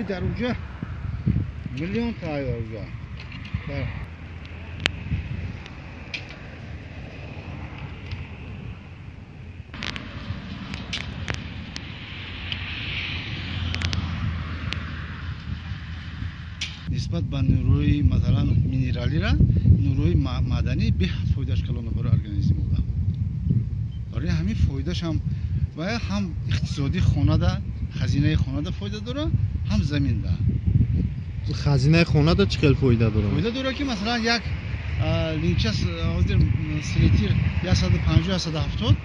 Дар уҷа миллион та уҷа. Нисбат ба нурӯи масалан минералиро нурӯи маъданӣ беҳад фоидааш калона барои организми одам. Барои ҳамин фоидааш ҳам ва ҳам иқтисодии хонада, хазинаи хонада фоида дорад, ҳам заминда. Хазинаи хонада чӣ хел фоида дорад? Фоида дорад ки масалан як линча ҳозир селитир 150 170,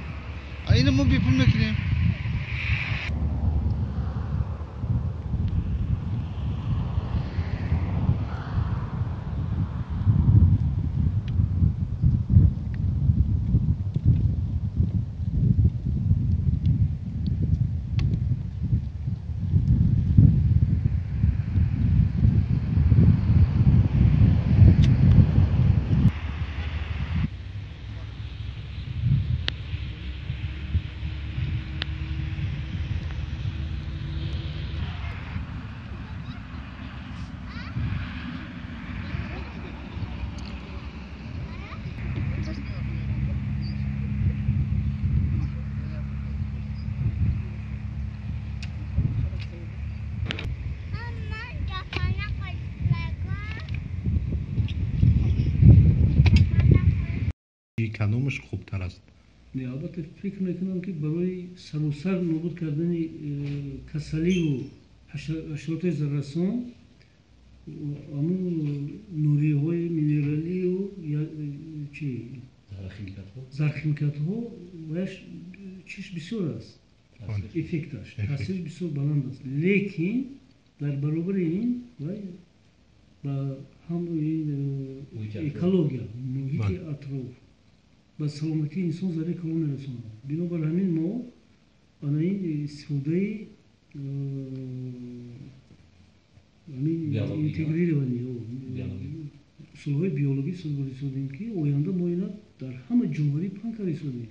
ина мо бепул мекунем. Кадомаш хубтар аст? Не, албатта фикр мекунам ки барои саросар нобуд кардани касаливу ҳашароти зараррасон ҳамун нуриҳои минералию чи зархимикатҳо ваяш чиш бисёр аст, эффекташ, таъсираш бисёр баланд аст. Лекин дар баробари ин вай ба ҳам экология, муҳити атроф, ба саломатии инсон зарари калон мерасонад. Бинобар ҳамин мо ана ин истифодаи интегрированӣ усулҳои биологӣ истифода бурда истодем, ки оянда мо ина дар ҳама ҷумҳурӣ паҳн карда истодем.